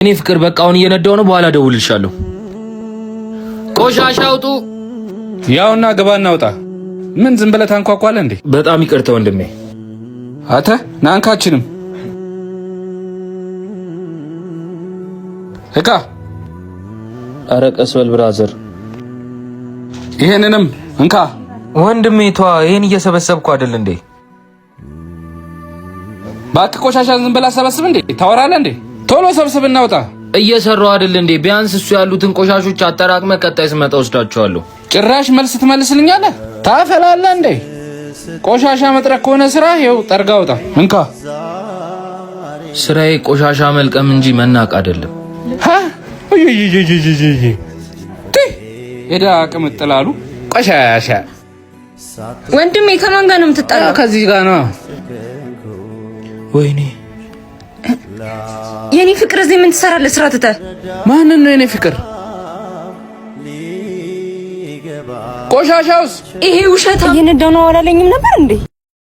እኔ ፍቅር በቃ አሁን እየነዳሁ ነው። በኋላ እደውልልሻለሁ። ቆሻሻ አውጡ። ያውና ግባ እናውጣ። ምን ዝም ብለህ ታንኳኳለህ እንዴ? በጣም ይቅርታ ወንድሜ። አተ ናንካችንም እቃ ኧረ ቀስ በል brother። ይሄንንም እንካ ወንድሜ። ቷ ይሄን እየሰበሰብኩ አይደል እንዴ? እባክህ ቆሻሻ ዝም ብለህ ሰበስብ እንዴ? ታወራለህ እንዴ? ቶሎ ሰብስብ እናውጣ። እየሰራሁ አይደል እንዴ? ቢያንስ እሱ ያሉትን ቆሻሾች አጠራቅመ ቀጣይ ስመጣ ወስዳቸዋለሁ። ጭራሽ መልስ ትመልስልኛለህ? ታፈላለህ እንዴ? ቆሻሻ መጥረግ ከሆነ ስራ ይኸው ጠርጋ አውጣ። እንካ። ስራዬ ቆሻሻ መልቀም እንጂ መናቅ አይደለም። ሄዳ ቅምጥላሉ ቆሻሻ። ወንድሜ ከማን ጋር ነው የምትጣላው? ከዚህ ጋር ነው። ወይኔ የኔ ፍቅር እዚህ ምን ትሰራለህ? ስራ ትተህ። ማንን ነው የኔ ፍቅር? ቆሻሻውስ ይሄ ውሸት እየነዳው ነው አላለኝም ነበር እንዴ?